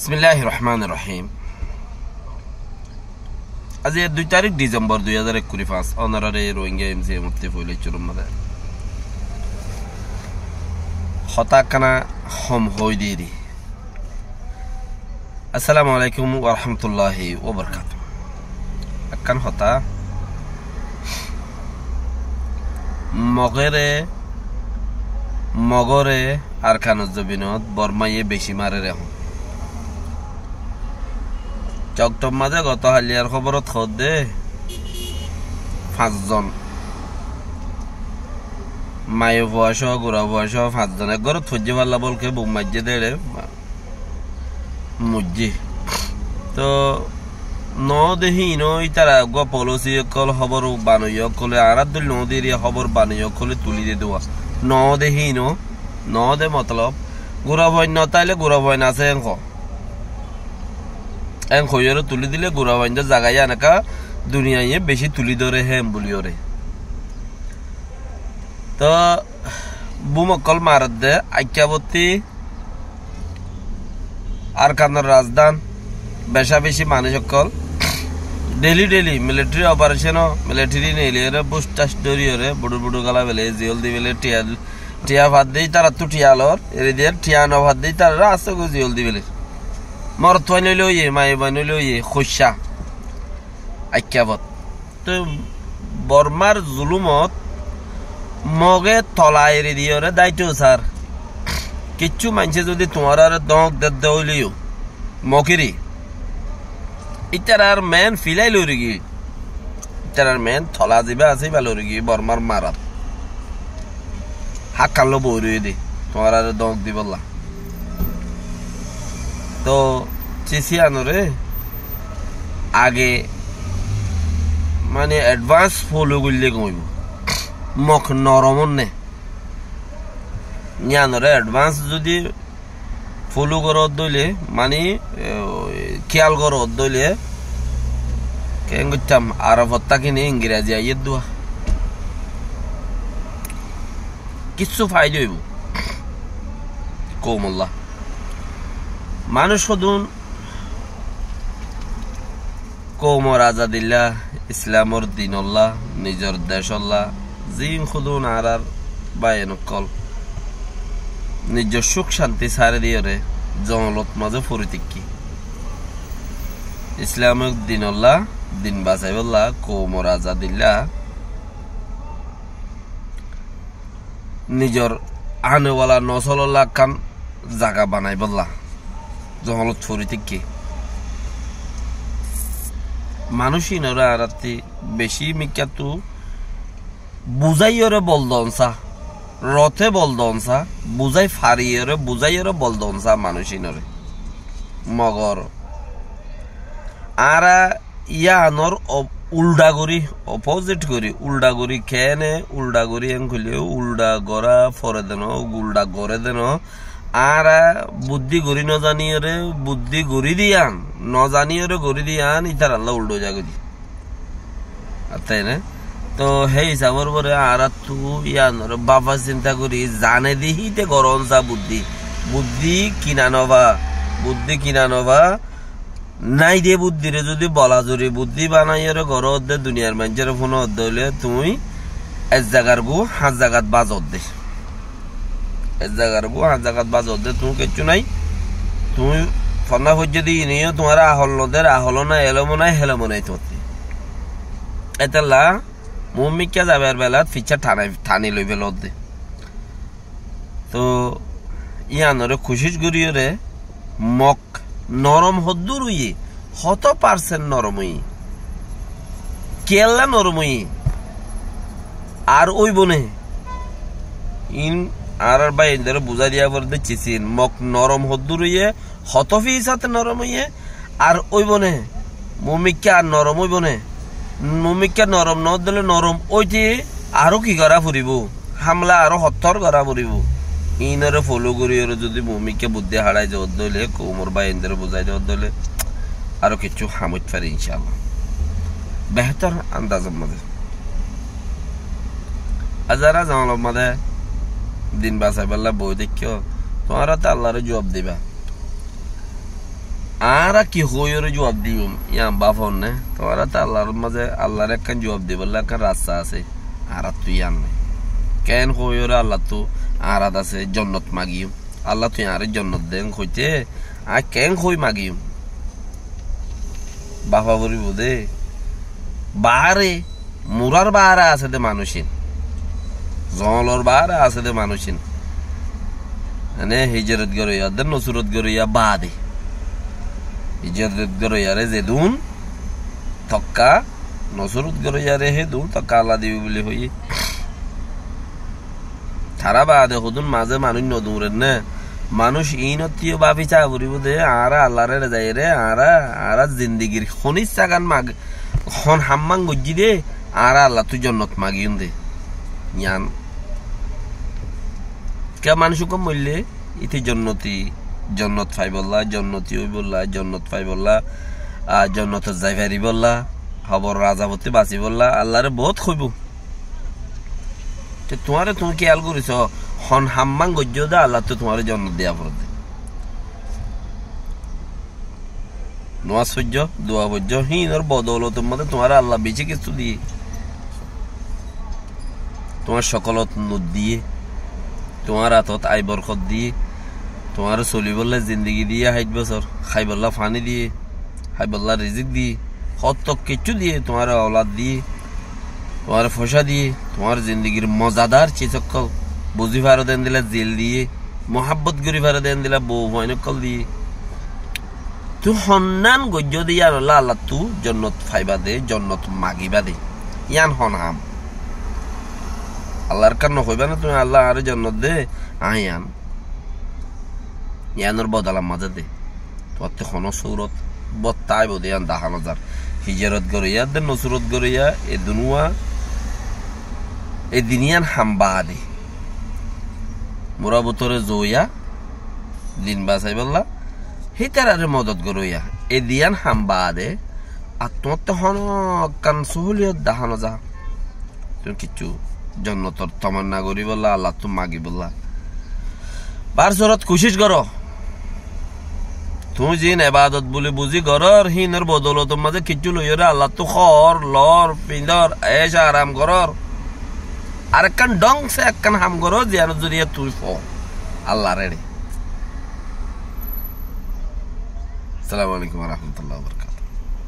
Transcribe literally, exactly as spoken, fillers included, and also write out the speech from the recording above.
Bismilláhir rohmánir rohím. Aijja dui tarík Disembor dui házar ekkuri fañs, ónorare Rohingya em si em ottu foila cúrur mazé hotá ekkán hom hoói diyéri. Assalamu alaikum wa rahmatullahi wa barakatuhu. Ekkán hotá, Mogore, Mogore Arkanor zobinot Bormaye beci marer ehón. Coktor mazé goto hailliyar hóborot hoódde fañszon maiyafua só, gurafua só fañszon ek górot foijjé falla bólke bum maijjé dé ére moijjé. Toh noó dé híin ó, ítara eggúa polisi ókkol hóbor banoiye ókkole, añárar dóil noó dé ére hóbor banoiye ókkole tulí dé dé uwá. Noó dé híin ó, noó dé motolob. Gurafuain no táile gurafuain asé en hoó. En hoiyóre tulí dile gurafuaindór zaga yían ekká duniyaiye beci tulí dóre héen buliyóre. Toh bum ókkol maredde, Aikkabottí, Arkanor razdán, beca beci manúic ókkol dheili dheili militeri operecon ó, militeri neeliyóre, búc-ṭác dóriyóre, buçur buçur gala fele, ziyól di fele, thiañ, thiañ fadde ítarattú thiañ loór, eri diyer, thiañ no fadde ítararé asé goi ziyól di feler. Morotfuain óile óiye, maiyafuain óile óiye, hoiccá. Aikkabot. Toi Bormar zulumot Moge tola eri diyóre dáito sar. Kiccú maincé zudi tuáñráre dóñk dedde óileyo, Mogiri, ítarar men filai lorigiyói. Ítarar men tola zibá asé, íba lorigiyói Bormar marat. Hákkan loi boi roiyé dé, tuáñráre dóñk dibolla. Toh, sis yíanoré age, mani, edvans folo goille gom óibo. Mok norom ónne. Yíanoré edvans zudi folo goródde óile, mani, e, kiyal goródde óile, keén goittám, Arafot tákine Ingirazi aiyér dua. Kissú faida óibo koumolla. Manúic hodún koumor azadilla, Islamor dinolla, nizor decólla, ziín hodún añárár báiyain ókkol nizor cúk cánti sári diyóre zoñlot mazé fori táikke. Islamor dinolla, din basaibólla, koumor azadilla, nizor anewala nosólolla ekkán zaga banaibólla zoñlot fori táikke. Manúic íinoré añárátti bicí mikkátu buzáiyoré bol don sá, roté bol don sá, buzái fariyoré, buzáiyoré bol don sá manúic íinoré. Mogor añára yíanor o-, uldha gorí, opozit gorí, uldha gorí, keéne uldha gorí, en hoilé uldha gorá fore de no, uldha goré de no. Añára buddí gorí nozaníyoré, buddí gorí de yían, nozaníyoré gorí de yían, ítarallá uldha ói zagói de. Atta ene? Toh hé hisabor uore añáráttu yíanoré báfa sinta gorí, zane de híte gorón sá buddí. Buddí kina no fa, buddí kina no fa. Nái de buddíre zudi bolazuri buddí banaiyóre goródde, duniyar maincóre fúnoódde óile tuñí ek zagar gú hañs zagat bazodde. Ek zagar gú hañs zagat bazodde, tuñí kiccú nái. Tuñí fonná foijjó de iíne yó tuáñre ahol no der, ahol ó nái, elóm ó nái, helóm ó nái tuáñtti. Étella muúmikká zaibar belat ficcá thani, thani loi felodde. Toh yíanoré kucíc goríyoré Mok norom hoddúr óiye, hotó parsent norom óiye, kiyólla norom óiye, ar óibo né? Iín añárár báiyaindóre buzái diya foredde cisin, Mok norom hoddúr óiye, hotó fisat norom óiye, ar óibo né? Muúmikká ar norom óibo né? Muúmikká norom noódde óile norom óite aró ki gorá foribó? Hámla aró hottór gorá foribó. Iínoré foló goríyoré zudi muúmikká buddí haçái zoódde óile, koumor báiyaindóre buzái zoódde óile, aró kiccú ham óit fare incáallah. Behétor andazor mazé. Ar zará zoñlot mazé din basaibálla boói táikko, tuáñra tó Allaré juab diba. Añára ki hoóiyoré juab diyum? Yían báfonné. Tuáñrattú Allar mazé, Allar ekkán juab dibólla ekkán rasta asé. Añárattú yían nái. Keén hoóiyoré Allattú añárat asé jonnot magiyum? Allattú añáre jonnot den hoité, aññí keén hoói magiyum? Báfa foribóu dé. Baáre, murár baáre asé dé manúic ín. Zoñlor baáre asé dé manúic ín. Mane hijrot goróiya dé, nosrot goróiya baade. Hijrot goróiyaré zedún tokka, nosrot goróiyaré hédun tokka Allah dibou buli hoiyé. Tará baade hodún mazé manúic noduñrénna. Manúic iínottú yó báfi saá foribóu dé, añára Allaré eçé zaiyeré, añára, añára zindigir hon issagán mag-, hon hammán goijjí dé, añára Allattú jonnot magiyúm dé. Yían. Kiyá manúic uggúa moillé, íte jonnoti, jonnot faibólla, jonnoti óibólla, jonnot faibólla, a, jonnotot zai faribólla, hóboror azabottú basibólla, Allaré boóut hoibóu. Te tuáñre tuñí kiyál goríso, hon hammán goijjó dé Allattú tuáñre jonnot diya foredde. Nomás foijjó, dua foijjó, híinor bodoulotor mazé tuáñre Allah bicí kessú diyé. Tuáñr cókolot nur diyé, tuáñr átot ai borkot diyé, tuáñre solibólla zindigi diyé háit bosór, háibolla faní diyé, háibolla rizik diyé, hóttok kiccú diyé, tuáñre oulad diyé, tuáñre foicá diyé, tuáñr zindigir mozadar ciz ókkol, buzí faró dé endilla zil diyé, muhábbot gorí faró dé endilla bou fuain ókkol diyé. Tuñí honnán goijjó dé yíanolla Allattú jonnot faibá dé, jonnot magibá dé. Yían hon ham? Allar kán nohoibá né tuñí, Allah añáre jonnot dé, aññí yían. Yíanor bodolar mazé dé. Tuáñttú honó surot botta aibóu dé yían dahá nozar. Hijrot goróiya dé, nosrot goróiya, e dunúa, e din yían ham baade. Murá bútore zoiya, din basaibólla, hítararé modot goróiya. E din yían ham baade, ar tuáñttú honó ekkán suhúliyot dahá nozá. Tuñí kiccú jonnotor tomanna goríbolla, Allattú magibólla. Bar surot kucíc goró. Tuñí ziín ebadot buli buzí gorór, híinor bodoulotor mazé kiccú loiyóre Allattú hóor, loór, fiñdór, ec aram gorór. Ar ekkán dhóngse ekkán ham goró, ziyánor zoriya tuñí fo Allaré eçé. Assalamu alaikum wa rahmatullahi wa barakatuhu.